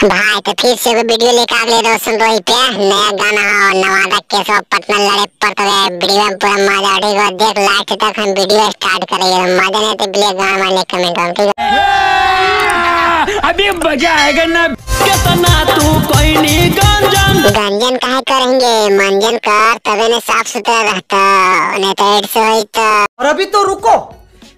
भाई तो फिर से वीडियो लेकर आ गए रोशन रोही पे नया गाना और नवादा के सब पटना लड़े पड़ते है वीडियो में पूरा मजा आएगा। देख लास्ट तक हम वीडियो स्टार्ट करेंगे, मजा नहीं तो बिले गाना वाले कमेंट करो, ठीक है? अभी मजा आएगा ना। कितना तू कोई नहीं गंजन गंजन काहे करेंगे, मंजन कर तबे ने साफ सुथरा रहता, नहीं तो एड्स होई तो। और अभी तो रुको,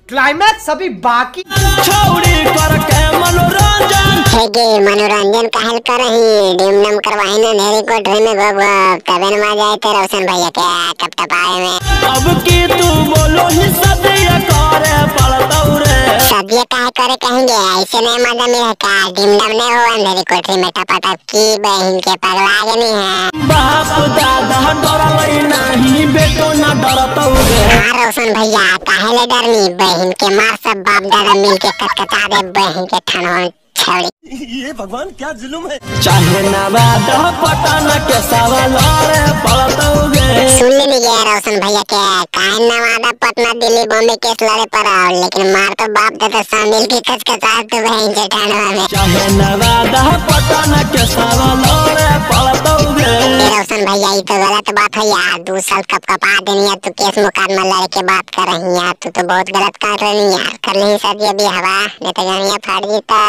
क्लाइमैक्स अभी बाकी। छोड़ी करके मनोरंजन हेगे मनोरंजन काहे करही, डिम नम करवाही ना नेरी को ड्रीम में गब तबे न मजा आए ते रोशन भैया के तब तब आए में। अब की तू बोलो ही सदिया करे पड़तौ रे, सदिया काहे करे कहेंगे, ऐसे नहीं मजा मिले का डिम डम नहीं हो अंधेरी कोठरी में टपाटप की बहन के पगला के नहीं है। बाप दादा डरलै नहीं बेटो ना डरतौ रे। हां रोशन भैया काहे ले डरनी, बहन के मार सब बाप दादा मिल के कटकटा दे बहन के ठनवन छौड़ी। ये भगवान क्या जुल्म है। चाहे नवादा पटना के सवाल रे पड़तौ गे। सुन ले गया रोशन भैया के काहे नवादा पटना दिल्ली बॉम्बे केस लड़े पर, लेकिन मार तो बाप दादा सब मिल के कचकचा तो बहन के ठनवा में। चाहे नवादा पटना के सवाल रे पड़तौ गे। रोशन भैया ये तो गलत बात है यार, 2 साल कप कपा देनी है तू केस मुकदमा लड़े के बात कर रही है, तू तो बहुत गलत कर रही यार। कर नहीं सदी अभी हवा नहीं तो जानिया फाड़ जीता।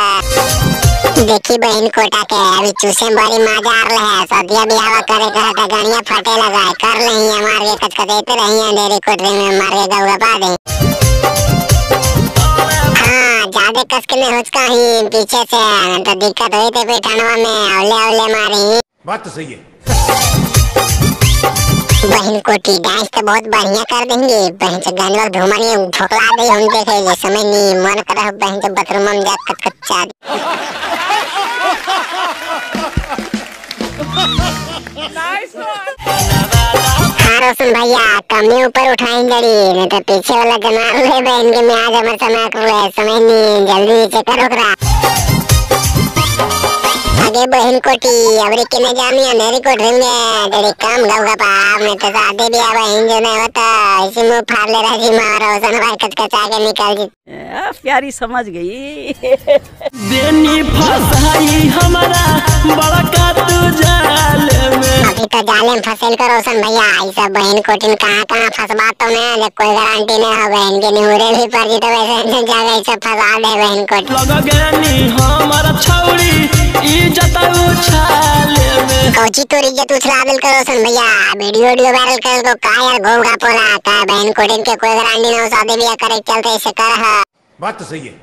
देखी बहन कोटा के अभी चूसे बड़ी मजा आ रहा है, सदिया भी हवा करे करे गानिया फटे लगा कर रही है, मार के कचकचाते रही है अंधेरी कोठरी में मार के गौगा पा दे। हाँ ज्यादा कस के नहीं हुचका ही पीछे से तो दिक्कत हुई थी ठंडवा में औले औले मारी। बात तो सही है। बहन कोटी डांस तो बहुत बढ़िया कर देंगे, बहन से गानवा धुमानी ठोकला दे हम देखे ये समय नहीं मन कर बहन से बाथरूम में जा कचकचा। हाँ रोशन भैया कमी ऊपर उठाएंगे नहीं तो पीछे वाला जमा ले बहन के में आज हमारे समय कर समय नहीं जल्दी नीचे करो करा। आगे बहन कोटी अबरी के नहीं जानी अंधेरी कोठरी में तेरी कम गौगा पाप में तो शादी भी बहन जो नहीं होता इसी मुंह फाड़ ले रही माँ रोशन भाई कचकचा के निकल जी। प्यारी समझ गई। देनी फसाई हमारा बड़का तू जाल में। अभी तो जाले में फसेल कर रोशन भैया, ऐसा बहन कोटी कहाँ कहाँ फंसबा तो नहीं कोई गारंटी नहीं हो, बहन के निहुरे भी पड़ जी तो वैसे जगह ऐसा फंसा दे बहन कोटी। लग गनी हमारा छौड़ी इज्जत उछाले में। कौची तोरी इज्जत उछला दिल कर रोशन भैया, वीडियो वीडियो वायरल कर को का यार घोंघा पोला का बहन कोटी के कोई गारंटी नहीं हो, शादी ब्याह करे चलते ऐसे कर। बात तो सही है।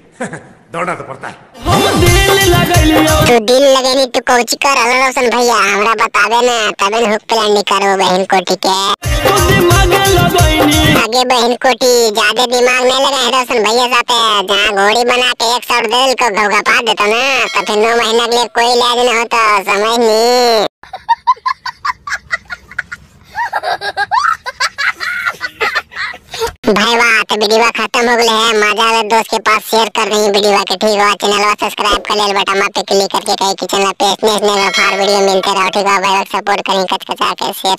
दौड़ना तो पड़ता है। हम दिल लगलियो तू दिल लगेनी तू कौची कर रोशन भैया हमरा बतावे ना तबे हुक प्लान करो बहन कोटी के। तू दिमाग लगैनी आगे बहन कोटी ज्यादा दिमाग नहीं लगाए रोशन भैया साथे, जहाँ घोड़ी बना के एक सौ दिल को घोगा पा देता ना तो फिर 9 महीना के लिए कोई इलाज नहीं होता, समझ नहीं। भाई वाह तो वीडियो खत्म हो गए है, मजा आवे दोस्त के पास शेयर कर रही वीडियो के, ठीक है? चैनल सब्सक्राइब कर ले बटन पे क्लिक करके कहीं कि चैनल पे स्नेह स्नेह फार वीडियो मिलते रहो, ठीक है? भाई सपोर्ट करें कचकचा के शेयर।